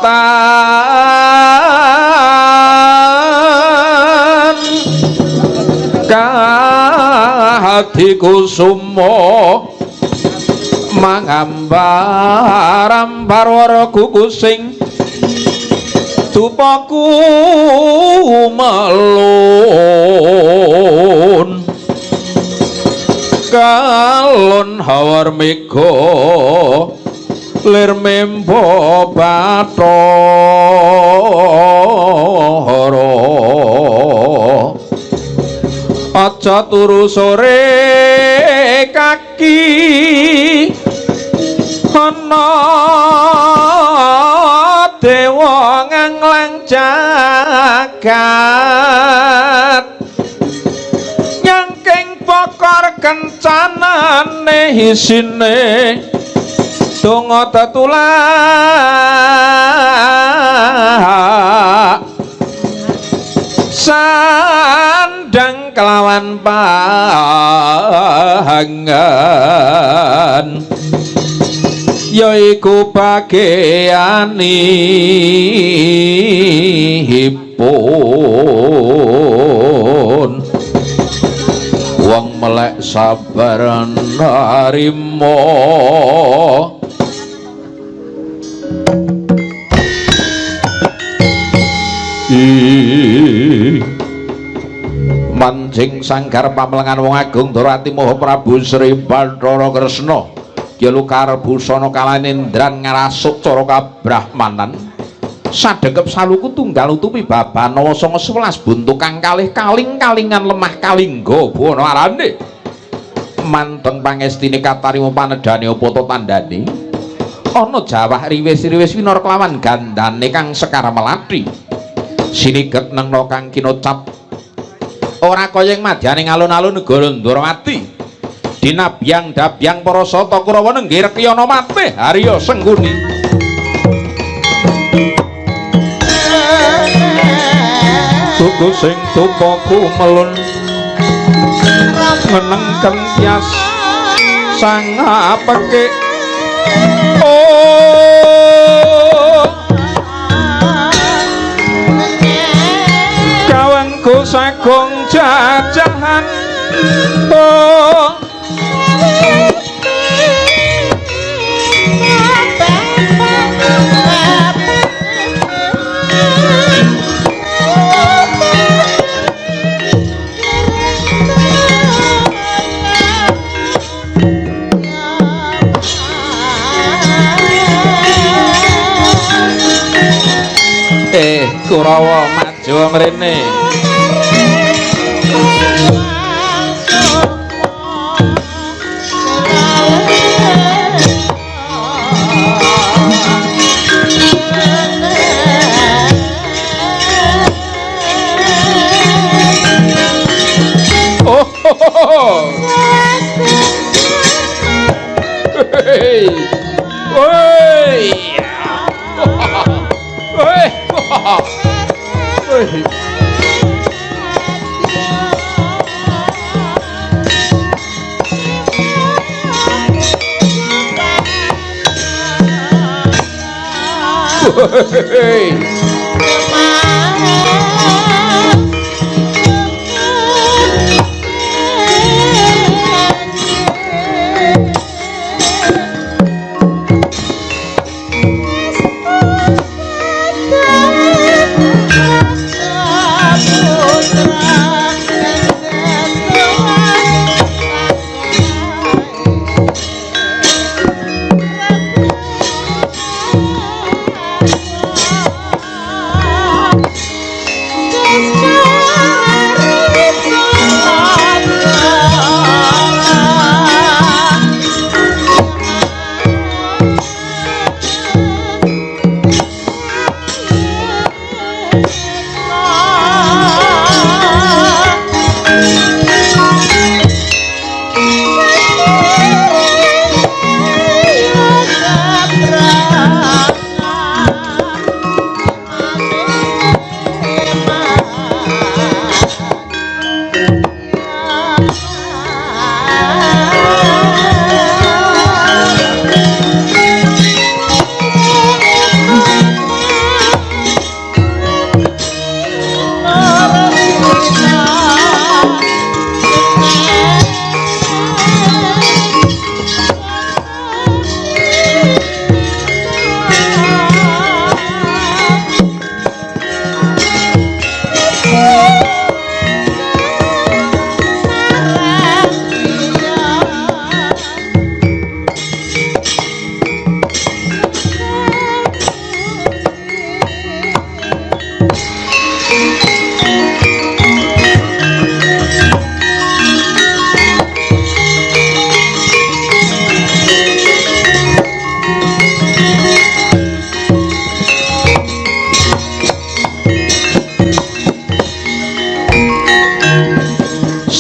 Tan Kahati kusuma mangambar-ambar wara kukusing dupaku melun kalon hawar mega lir membo bathara aja turu sore kaki ana dewa nganglang jagat nyangking pokor kencanane isine donga tetulak sandang kelawan pangan yaiku bageanipun wong melek sabar narima. Mancing sanggar pamlengan wong agung Dorati Moho Prabu Sri Bathara Kresna Yalukar busana kalanendran ngarasuk cara kabrahmanan sadhekep saluku tunggal utupi babanawa sanga 11 buntu kang kalih kaling-kalingan lemah kalingga buwana arane manteng pangestine katarima panedhane apa ta tandane ana jawah riwis-riwis winor kelawan gandane kang sekar melati siniget nengna kang kinocap ora kaya ing madyaning alun-alun negara Ndorowati dinabyang dabyang para sata Kurawa nenggir kiyana matih Arya Sengkuni. Tuku sing tupaku melun menengken tias sang apeke oh kawengku sagung jajahan oh Kurawa maju mrene. Oh. Hei. Woi. Woi. Woi. Hei.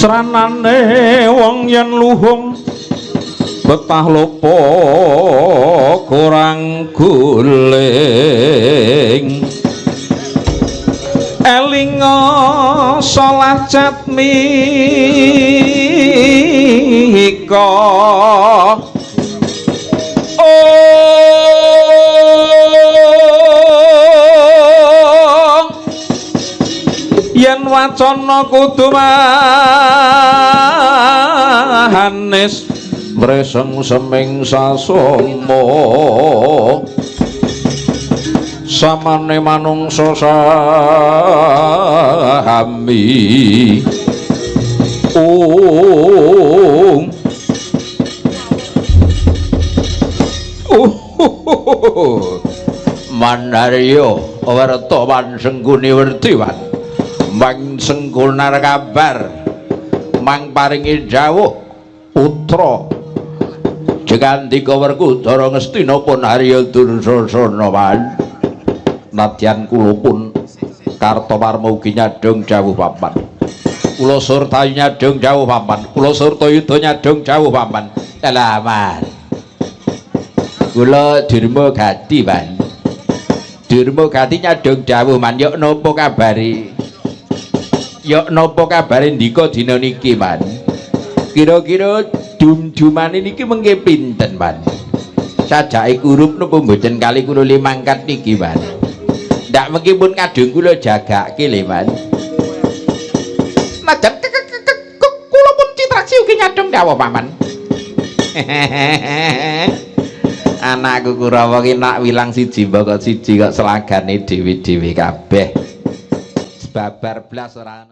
Sranane wong yen luhung betah lopo kurang guling elinga salah jatmika yen wacana kudu mahanis mreseng seming sasoma samane manungsa sami Manarya werta wan sengguni wertiwan mang senggunar kabar mang paringi dawuh putra jegandika Werkudara Ngastina pun Arya Dursasana wan nadyan kula pun Kartowarma ugi nyadhong dawuh papan kula Surtayu nyadhong dawuh papan kula Surtayuda nyadhong dawuh papan salaman kula Durma Gati pan Durma Gati nyadhong dawuh man yok napa kabare yok napa kabare ndika dina niki man kira-kira dum-dumane niki mengke pinten man sajake kurup napa mboten kali kula le mangkat niki man ndak mengke pun kadung kula jagake le man najan kula pun Citraksi ugi nyadhong dawuh paman. Anakku Kurawa ki nak wilang siji mbaka siji kok selagane dhewe-dhewe kabeh babar blas ora.